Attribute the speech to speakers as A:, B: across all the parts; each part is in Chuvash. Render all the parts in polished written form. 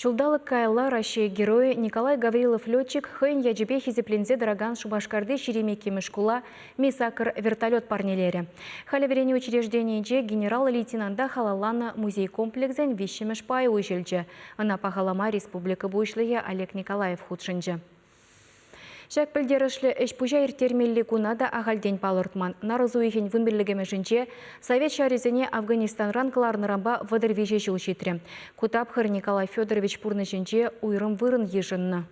A: Ҫулталӑк каялла Раҫҫей Геройӗ Николай Гаврилов летчик хӑйӗн ячӗпе хисепленсе тӑракан Шупашкарти ҫирӗм иккӗмӗш шкула Ми-сакӑр вертолет парнелерӗ. Халӗ вӗренӳ учрежденийӗнче генерал-лейтенанта халалланӑ музей комплексӗн виҫҫӗмӗш пайӗ уҫӑлчӗ. Ӑна пахалама республика Пуҫлӑхӗ Олег Николаев хутшӑнчӗ. Ҫак пӗлтерӗшлӗ ӗҫ-пуҫа ирттермелли куна та ахальтен палӑртман. Нарӑс уйӑхӗн вунпиллӗкмӗшӗнче Совет ҫарӗсене Афганистанран кӑларнӑранпа 33 ҫул ҫитрӗ. Ку тапхӑр Николай Федорович пурнӑҫӗнче уйрӑм вырӑн йышӑннӑ.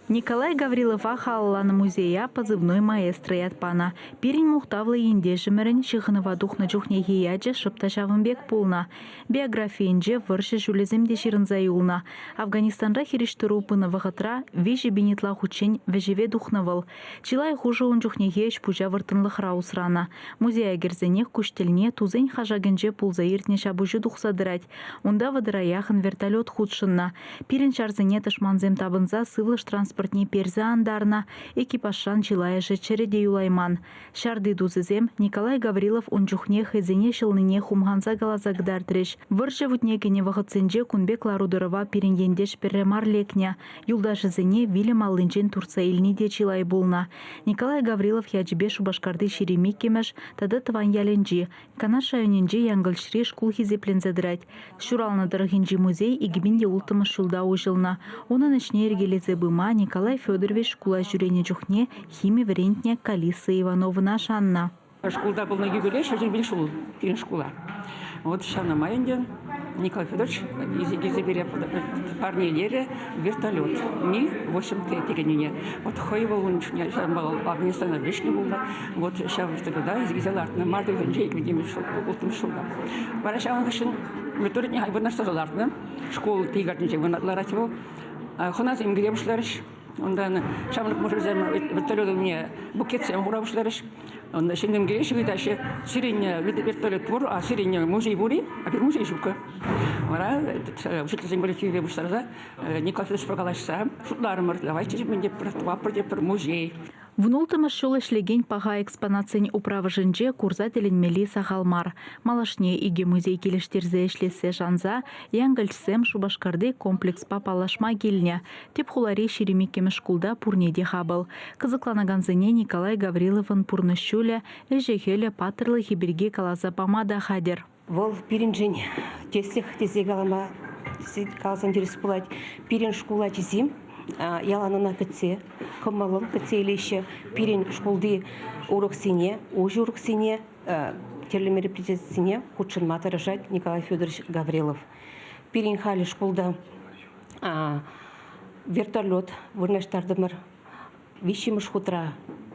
B: Николай Гаврилова халалланӑ музея позывной маэстро ят панӑ. Пирӗн мухтавлӑ ентешӗмӗрӗн ҫыхӑнӑва тухнӑ чухнехи ячӗ шӑп та ҫавӑн пек пулнӑ. Биографийӗнче вӑрҫӑ ҫулӗсем те ҫырӑнса юлнӑ. Афганистанра хирӗҫтӑру пынӑ вӑхӑтра 3000 ытла хутчен вӗҫеве тухнӑ вӑл. Чылай хушӑ ун чухнехи ӗҫ-пуҫа вӑрттӑнлӑхра усранӑ. Музея кӗрсенех куҫ тӗлне тусен хашакӗнче пулса иртнӗ ҫапӑҫу тухса тӑрать. Унта вӑтӑра яхӑн вертолет хутшӑннӑ. Пирӗн ҫарсене тӑшмансем тапӑнса сывлӑш транспортне персе антарнӑ, экипажран чылайӑшӗ чӗрӗ те юлайман. Ҫарти тусӗсем Николай Гаврилов ун чухне хӑйсене ҫӑлнине хумханса каласа кӑтартрӗҫ. Вӑрҫӑ вутне кӗнӗ вӑхӑтсенче кун пек лару-тӑрӑва пирӗн ентеш пӗрре мар лекнӗ. Юлташӗсене вилӗм аллинчен туртса илни те чылай пулнӑ. Николай Гаврилов ячӗпе Шупашкарти 22-мӗш тата тӑван ялӗнчи, Канаш районӗнчи Янкӑлчри шкул хисепленсе тӑрать. Ҫуралнӑ тӑрӑхӗнчи музей 2006 ҫулта уҫӑлнӑ. Унӑн ӗҫне йӗркелесе пыма Николай Федорович шкула ҫӳренӗ чухне хими вӗрентнӗ Калиса Ивановӑна шаннӑ.
C: Шкулта пулнӑ юбилей 125 ҫул пирӗн шкула. Вот ҫавна май ӗнтӗ Николай Федорович илсе пире парнелерӗ вертолет Ми-8Т текеннине. Вот хӑй вӑл ун чухне ҫавӑнпа Афганистана вӗҫнӗ пулнӑ. Вот ҫав вертолета илсе лартнӑ март уйӑхӗнче 2006 ҫулта. Вара ҫавӑн хыҫҫӑн вертолетне вырнаҫтарса лартнӑ. Шкул картинче ларать вӑл. Хӑнасем киле пуҫларӗҫ. Унтан ҫамрӑк мӑшӑрсем вертолет умне букетсем хура пуҫларӗҫ. Ҫынсем килеҫҫӗ, ыйтаҫҫӗ, сирӗн вертолет пур, а сирӗн музей пур-и? А пирӗн музей ҫуккӑ. Вара учительсен коллективӗпе пуҫтарса Николай Федоровичпа калаҫса шутларӑмӑр, давайте мӗн тетпӗр, тӑватпӑр тетпӗр музей.
B: Вунулттӑмӗш ҫул ӗҫлекен паха экспонатсен управӑшӗнче курса тӗлӗнмелли сахал мар. Малашне икӗ музей килӗштерсе ӗҫлессе шанса Янкӑлчсем Шупашкарти комплекспа паллашма килнӗ. Тӗп хулари 22-мӗш шкулта пурне те хапӑл. Кӑсӑкланакансене Николай Гавриловӑн пурнӑҫ ҫулӗ, ӗҫӗ-хӗлӗ, паттӑрлӑхӗ пирки каласа пама та хатӗр.
D: Вӑл пирӗншӗн тӗслӗх тесе калама каласан тӗрӗс пулать. Пирӗн шкул ачисем ялан ӑна кӗтсе, кӑмӑллӑн кӗтсе илеҫҫӗ. Пирӗн шкулти уроксене, уҫӑ уроксене, тӗрлӗ мероприятисене хутшӑнма тӑрӑшать Николай Федорович Гаврилов. Пирӗн халӗ шкулта вертолет вырнаҫтартӑмӑр. Виҫҫӗмӗш хутра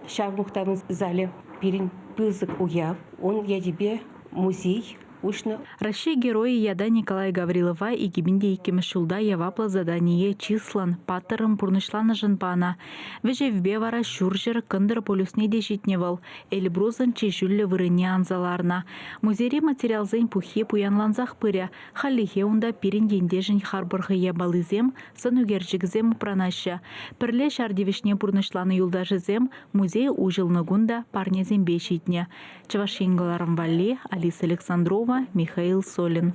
D: ҫав мухтавӑн залӗ пирӗн пысӑк уяв. Ун ячӗпе музей уҫнӑ.
B: Раҫҫей Геройӗ ята Николай Гаврилова 2002 ҫулта яваплӑ задание чыслӑн, паттӑррӑн пурнӑҫланӑшӑн панӑ. Вӗҫевпе вара Ҫурҫӗр, Кӑнтӑр полюсне те ҫитнӗ вӑл. Эльбрусӑн чи ҫӳллӗ вырӑнне анса ларнӑ. Музейри материалсен пуххи пуянлансах пырӗ. Хальлӗхе унта пирӗн ентешӗн харпӑр хӑй япалисем, сӑн ӳкерчӗкӗсем упранаҫҫӗ. Пӗрле ҫар тивӗҫне пурнӑҫланӑ юлташӗсем музей уҫӑлнӑ кун та парнесемпе ҫитнӗ. Чӑваш Ен кӑларӑм валли Алиса Александрова, Михаил Солин.